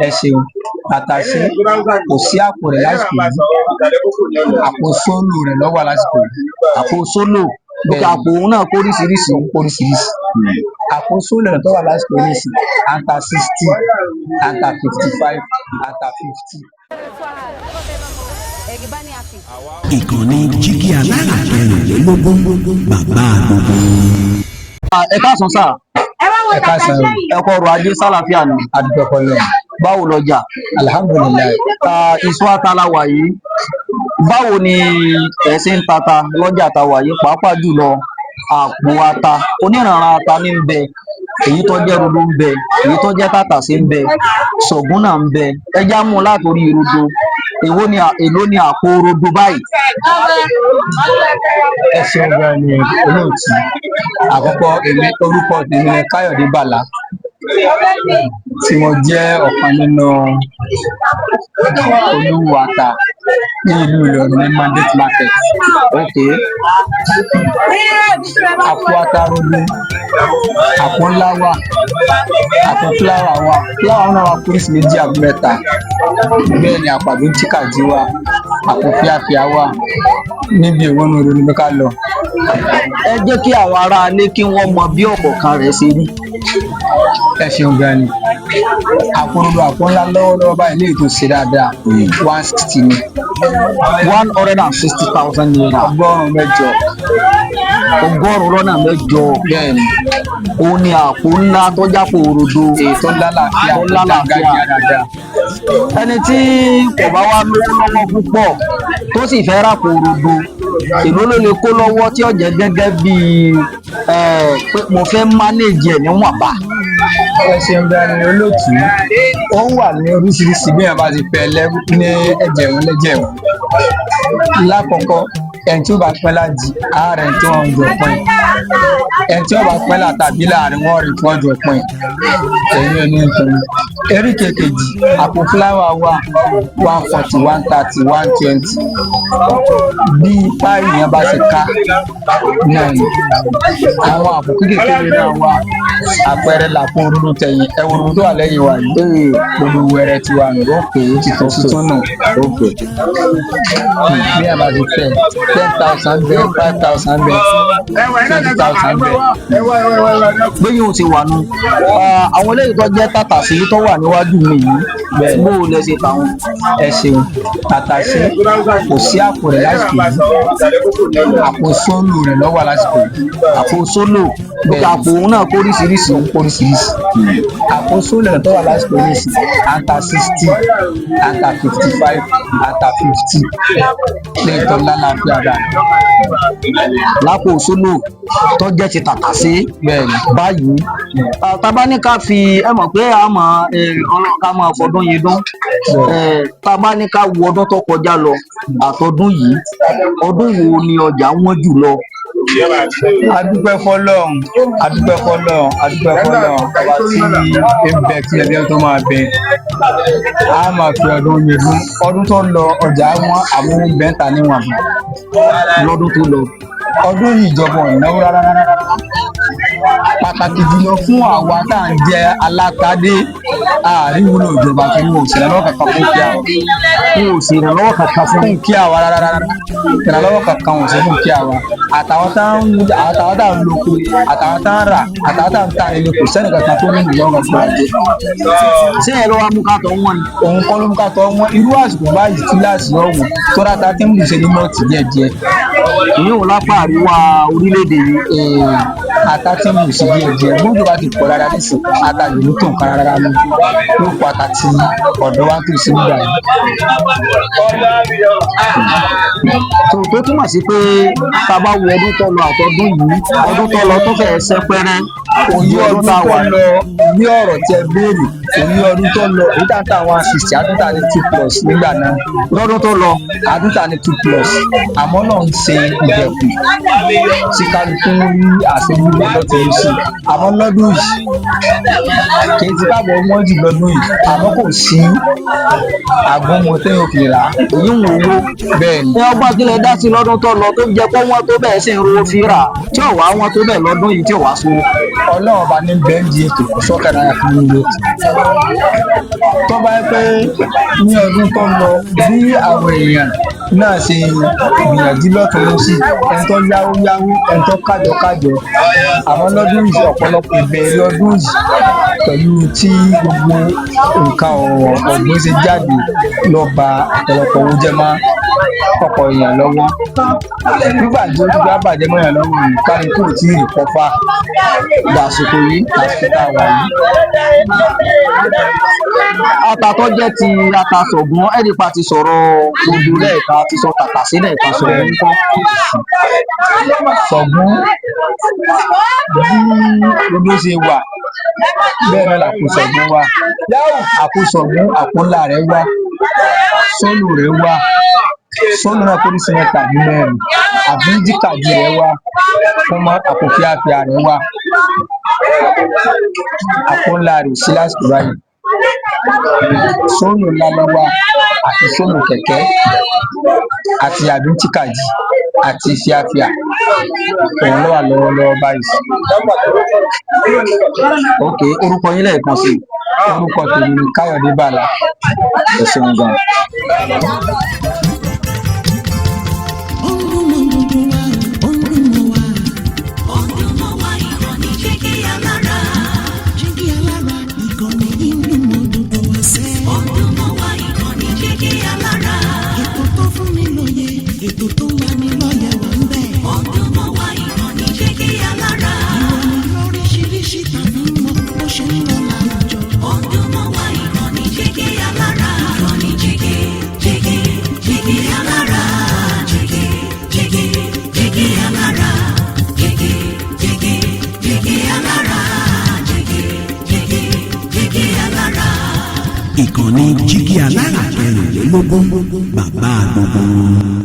Ẹ ṣeun. Tàtàṣé, kò sí àpò rẹ̀ lásìkò yìí. Àpò sólò rẹ̀ ló wà lásìkò yìí. Àpò sólò? Bẹ́ẹ̀ni. Àpò òun náà kó oríṣiríṣi. Oríṣiríṣi. Àpò sólò rẹ̀ tó wà lásìkò yìí nísìn, à ń ta 60, à ń ta 55, à ń ta 50. Ìkànnì Jígí Alára 24, bàbá gbogbo. Ẹ káàsán sà. Ẹ káàsán o. Ẹ kú ọrọ̀ ajé, sálàáfíà ni? A dúpẹ́ fọ́lọ́run. Báwo lọjà? Alhamdulillahi. Ìsọ̀ ata la wà yìí. Báwo ni ẹ ṣe ń tata lọ́jà ta wà yìí, pàápàá jùlọ àpò ata? Oníranran ata ní ń bẹ, èyí tó jẹ́ rodo ń bẹ, èyí tó jẹ́ tàtàṣé ń bẹ, ṣọ̀gún náà ń bẹ. Ẹ já mú un látòrí rodo. Èwo ni èló ni àpò rodo báyìí? Ẹ ṣeun gan ni, olóòtú. Àkọ́kọ́, èmi, orúkọ tèmi ni Káyọ̀dé Bàlá, tí mo jẹ́ ọ̀kan nínú olówó ata ní ìlú Ìlọrin ní Mandate Market. Àpò ata rodo, àpò ńlá wà, àpò fúláwà wà, fúláwà náà wà kúrìsì méjì àbí mẹ́ta. Bẹ́ẹ̀ ni àpò àbí tíkàjí wà, àpò fíàfíà wà. Níbi ìwọ́nú rodo ni ká lọ. Ẹ jẹ́ kí àwọn aráalé kí wọ́n mọ bí ọ̀kọ̀ọ̀kan rẹ̀ ṣe rí. Ẹ ṣeun gan ni. Àpò rodo, àpò ńlá, lọ́wọ́lọ́wọ́ báyìí, léyìí tó ṣe dáadáa, 160 ni. ₦160,000? 800. 800. Bẹ́ẹ̀ ni. Òun ni àpò ńlá tó jápò rodo. Èyí tó lálàáfíà. Tó lálàáfíà. Dángájíá dáadáa. Ẹni tí kò bá wá lówó lọ́wọ́ púpọ̀ tó sì fẹ́ ràpò rodo, èló ló lè kó lọ́wọ́ tí ó jẹ́ gẹ́gẹ́ bíi pé mo fẹ́ manage ẹ̀ níwọ̀nba? Ẹ ṣeun gan ni, olóòtú. Ó wà ní oríṣiríṣi bí èèyàn bá ti fẹ́ ní ẹgbẹ̀rún lẹ́jẹ̀rún. Lákọ̀ọ́kọ́, ẹni tí ó bá pẹ́ lájì ààrẹ tí wọ́n jọ pín, ẹni tí ó bá pẹ́ là tàbí láàrin wọn rìn tí wọ́n jọ pín ẹ̀yìn ẹni nítorí. Eríkè kejì, àpò fúláwà wà 140, 130, 120, bí páàrì yẹn bá ṣe ká náà ni. Àwọn àpò kékeré náà wà. Àpẹẹrẹ làpò orúurú tẹ̀yìn ẹ̀wọ̀n orúurú tó wà lẹ́yìn wa yìí, gbogbo wẹrẹ tiwa nù títún títún nù. Bí a bá ti fẹ́, 10,000 bẹ, 5,000 bẹ, 20,000 bẹ. Bẹ́yìn ò ti wà nù. Àwọn eléyìí tó jẹ́ tàtàṣé tó wà níwájú mi yìí, bó o lẹ ṣe tàwọn? Ẹ ṣeun. Tàtàṣé, kò sí àpò rẹ̀ lásìkò yìí. Àpò sólò rẹ̀ ló wà lásìkò yìí. Àpò sólò? Bẹ́ẹ̀ni. Àpò òun náà kó oríṣiríṣi. Oríṣiríṣi. Àpò sólò rẹ̀ tó wà lásìkò yìí sí, à ń ta 60, à ń ta 55, à ń ta 50, lẹ́yìn tó lálàáfíà dáadáa. Lápò sólò tó jẹ́ ti tàtàṣé? Bẹ́ẹ̀ni. Báyìí, tá a bá ní ká fi, ẹ mọ̀ pé a mọ̀ ká máa fọdún yìí dún. Tá a bá ní ká wo ọdún tó kọjá lọ àtọdún yìí, ọdún wo ni ọjà wọ́n jù lọ? Adúpẹ́ fọ́lọ́run, adúpẹ́ fọ́lọ́run, adúpẹ́ fọ́lọ́run, ọba tí ń bẹ tí ẹbí tó máa bẹ. A máa fi ọdún yìí dún. Ọdún tó lọ, ọjà wọn àwọn bẹ́ńtà níwọ̀n lọ́dún tó lọ. Ọdún yìí, ìjọba ò náwó rárá rárá rárá, pàtàkì jùlọ fún àwa tá à ń jẹ alátadé. Àárín wúlò ìjọba fún wọn, òsì lọ́wọ́ kankan fún kí àwa. N ò sì ìrànlọ́wọ́ kankan fún. Fún kí àwa rárá rárá, ìrànlọ́wọ́ kankan ò sí fún kí àwa, àtàwọn tá ń loko, àtàwọn tá ń rà, àtàwọn tá ń ta ilé, kò sẹ́ni kankan tó ní ìlọ́rọ̀ fún ajé. Ṣé ẹ lọ́wọ́ mú ká tọ́ wọ́n ni? Òun kọ́ ló mú ká tọ́ wọn. Irú àsìkò báyìí, túláàsì ọ̀hún tó ráta tí ń bù ṣe ní nọ́ọ̀tì díẹ̀díẹ̀. Ìyẹn ò lápá àríwá orílẹ̀-èdè yìí. Ata tí ń bù sí díẹ̀díẹ̀, gbọ́dọ̀ bá ti pọ̀ dáadáa nísìn, ata yìí ní tó nǹkan rárá mọ́ yóò kó ata tí ọ̀dọ́ wa ń tò sí nígbà yìí. Tó túmọ̀ sí pé tá a bá wo ọdún tó lọ àtọdún yìí, ọdún tó lọ tó fẹ́ẹ́ sẹ́pẹ́rẹ́. Òye ọdún ọdún tá a tó wà lọ, ní ọ̀rọ̀ tí ẹ béèrè, òye ọdún tó lọ, èyí tá ń tà 160, àtúntà ní 2 plus nígbà náà. Lọ́dún tó lọ. Àtúntà ní 2 plus, àmọ́ náà ń ṣe ìdẹ̀kùn tí kálukú ń rí àṣejúlẹ̀ lọ́tọ̀ sí. Àmọ́ lọ́dún yìí, kì í ti káàbọ̀ wọ́n jù lọ́dún yìí, àmọ́ kò sí àgúnmu téèyàn fi rà á. Èyí ń wo owó. Bẹ́ẹ̀ ni. Ní ọgbọ́n kílẹ̀ dá sí lọ́dún tó lọ tó jẹ́ pé wọ́n tó bẹ́ẹ̀ sì ń rówó fi rà, tí ò wá wọ́n tó bẹ́ẹ̀ lọ́dún yìí, tí ò wá sówó? Ọlọ́run bá ní bẹ́ńdì ètò kò sọ́kàdá fún mi. Tó bá jẹ́ pé ní ọdún tó lọ, bí àwọn èèyàn náà ṣe gbìyànjú lọ́tùn lósì, ẹni tó yáwó yáwó, ẹni tó kájọ kájọ, àmọ́ lọ́dún yìí, ọ̀pọ̀lọpọ̀ ìbẹ̀rẹ̀ ọdún yìí, pẹ̀lú tí gbogbo nǹkan ọ̀gbìn ṣe jáde lọ, ba ọ̀pọ̀lọpọ̀ owó jẹ́ mọ́ ọ̀pọ̀ èèyàn lọ́wọ́. Nígbà tí ó ti bá bàjẹ́ mọ́ èèyàn lọ́wọ́ yìí, kálukú ò tí ì rí kọfà dàsìkò yìí, àsìkò tá a wà yìí. Ata tó jẹ́ ti ata sọ̀gbọ́n, ẹ̀rí pa ti sọ̀rọ̀ rodo lẹ́ẹ̀kan, ti sọ tàtàsé lẹ́ẹ̀kan, sọ̀gbọ́n ńkọ́? Sọ̀gbọ́n, bí rodo ṣe wà, bẹ́ẹ̀ náà làpò sọ̀gbọ́n wà. Àpò sọ̀gbọ́n, àpò ńlá rẹ̀ wà, sólò rẹ̀ wà, sólò náà póríṣi mẹ́ta àbí mẹ́rin, àbí jíkàdí rẹ̀ wà, fún mọ́ àpò fíafíà rẹ̀ wà. Àpò ńlá rẹ̀ ò sí lásìkò báyìí. Sólò ńlá ló wà, àti sólò kẹ̀kẹ́, àti àbíńtíkàdí, àti fíafíà. Òun ló wà lọ́wọ́lọ́wọ́ báyìí. Ok, orúkọ yín lẹ́ẹ̀kan sí i? Orúkọ tèmi ni Káyọ̀dé Bàlá. Ẹ ṣeun gan. Ó ń dùn mọ́ gbogbo wa, ó ń dùn mọ́ wa. Ó ń dùn mọ́ wa, ìkànnì Jígí Alára. Jígí Alára, ìkànnì yìí ń dùn mọ́ gbogbo wa sẹ́. Ó ń dùn mọ́ wa, ìkànnì Jígí Alára. Ètò tó fún ni lóye, ètò tó ń lani lọ́yẹ̀ wà ń bẹ̀. Ó ń dùn mọ́ wa, ìkànnì Jígí Alára. Ìròyìn lóríṣiríṣi tàbí mọ bó ṣe ń lọ láwùjọ. Ó ń dùn mọ́ wa, ìkànnì Jígí Alára. Ìkànnì Jígí, Jígí, Jígí Alára. Jígí, Jígí, Jígí Alára. Jígí, Jígí, Jígí Alára. Jígí, Jígí, Jígí Alára. Ìkànnì Jígí Alára 24, bàbá gbogbo wọn.